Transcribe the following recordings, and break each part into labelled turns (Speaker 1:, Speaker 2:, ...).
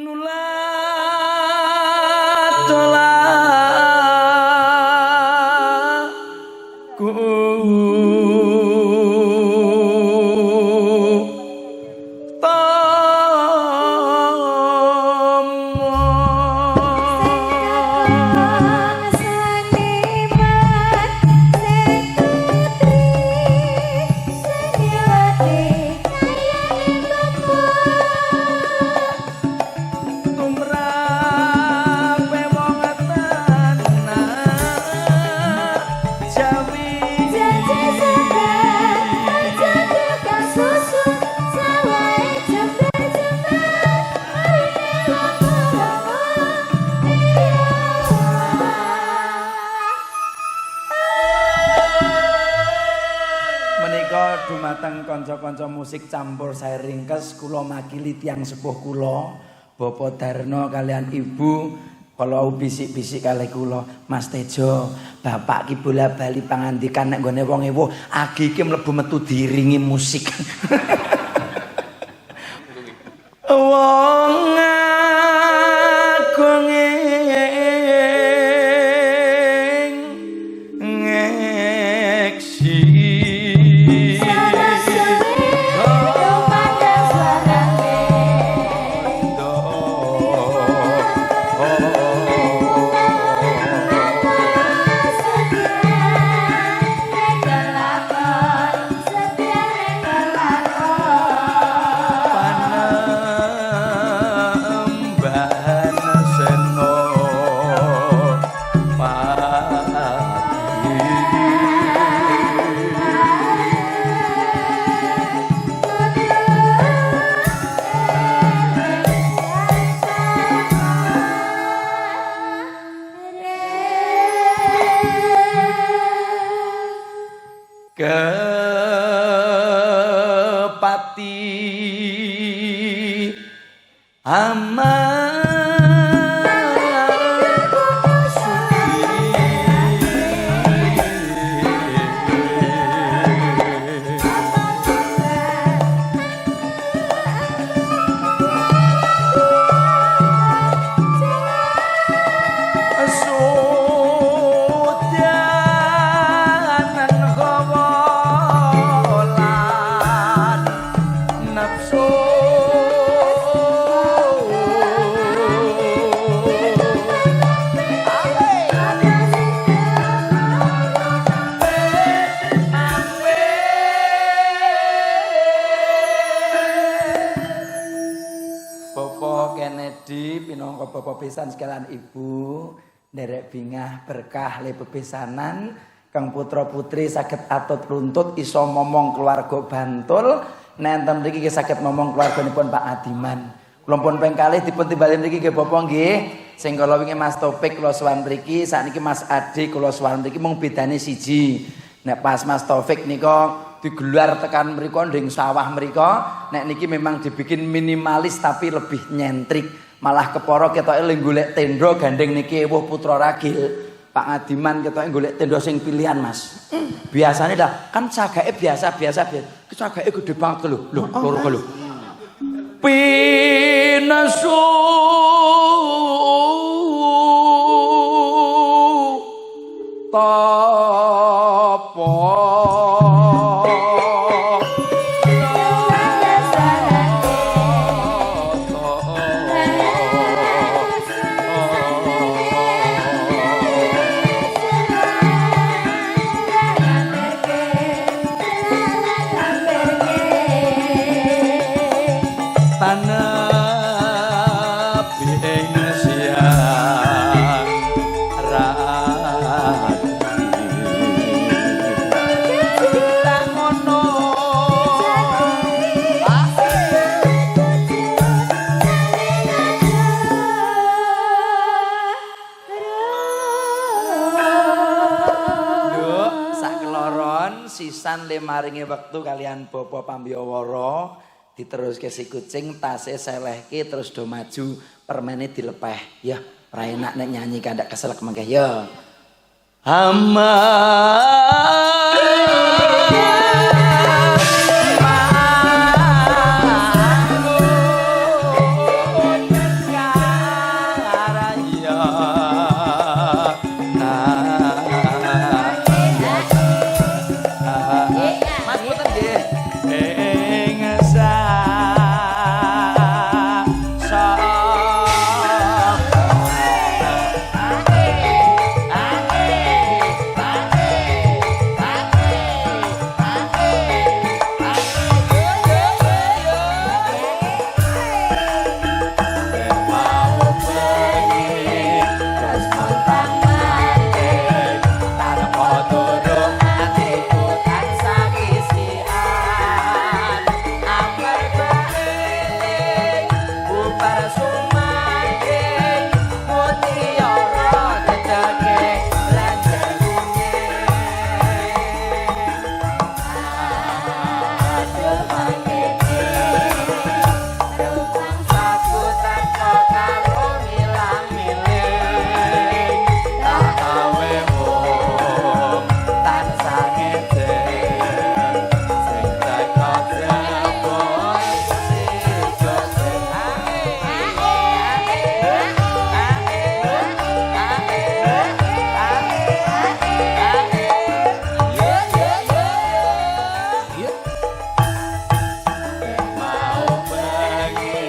Speaker 1: Nula ku kanca-kanca musik campur saya ringkes kula makili tiyang sepuh kula Bapak Darno kalian Ibu kalau bisik-bisik kalih kula Mas Tejo bapak ki bola-bali pangandikan nek nggone wong ewuh agi iki mlebu metu diiringi musik. Wong agung ngeksi. Kepati aman Bapak besan sekalian ibu nderek bingah berkah le bebesanan kang putra putri saged atut runtut iso momong keluarga Bantul nenten mriki nggih saged momong keluarganipun Pak Adiman. Kula pun ping kalih dipun timbali mriki nggih Bapak nggih. Sing kala wingi Mas Taufik kula sowan mriki, sakniki Mas Adi kula sowan mriki mung bedane siji. Nek pas Mas Taufik nika digelar tekan mriko nding sawah mriko, nek niki memang dibikin minimalis tapi lebih nyentrik. Malah kepara ketoke le golek tenda gandeng niki ewuh putra ragil. Pak Ngadiman ketoke golek tenda sing pilihan, Mas. Biasane dah kan cagake biasa-biasa biasa. Cagake gede banget lho. Lho, loro lho. Pinasu tapa. Sisan le maringi wektu kalian Bapak Pambiyawara diteruske si kucing tase selehke terus do maju permene dilepeh ya ora enak nek nyanyi kandak keselek mengke ya. Hama Bubar sumangking mutiara dedege lenjer kuning. Aduh mangkene rumangsaku teka karo milang-miling, tak awe mung tansah ngejeng sing teka jebul si Gojek. Ae ae ae ae ae ae, yo yo yo yo. Mau bengi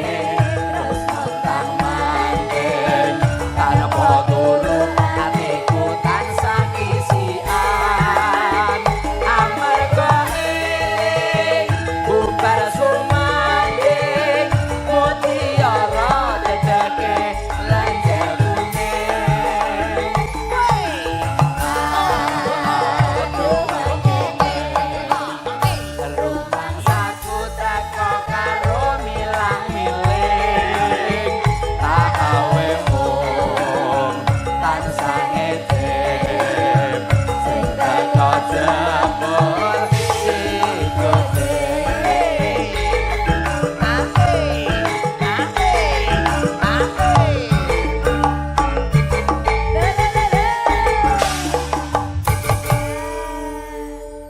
Speaker 1: terus mentang mangking tanpa turu, atiku tansah kisian amarga eling bubar sumangking mutiara dedege lenjer kuning. Aduh mangkene rumangsaku teka karo milang-miling, tak awe mung tansah ngejeng sing teka jebul si Gojek. Ae ae ae.
Speaker 2: La la la la.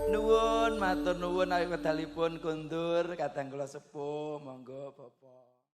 Speaker 1: Nuwun, matur nuwun, awit wekdalipun kondur kadang kula sepuh, monggo Bapak.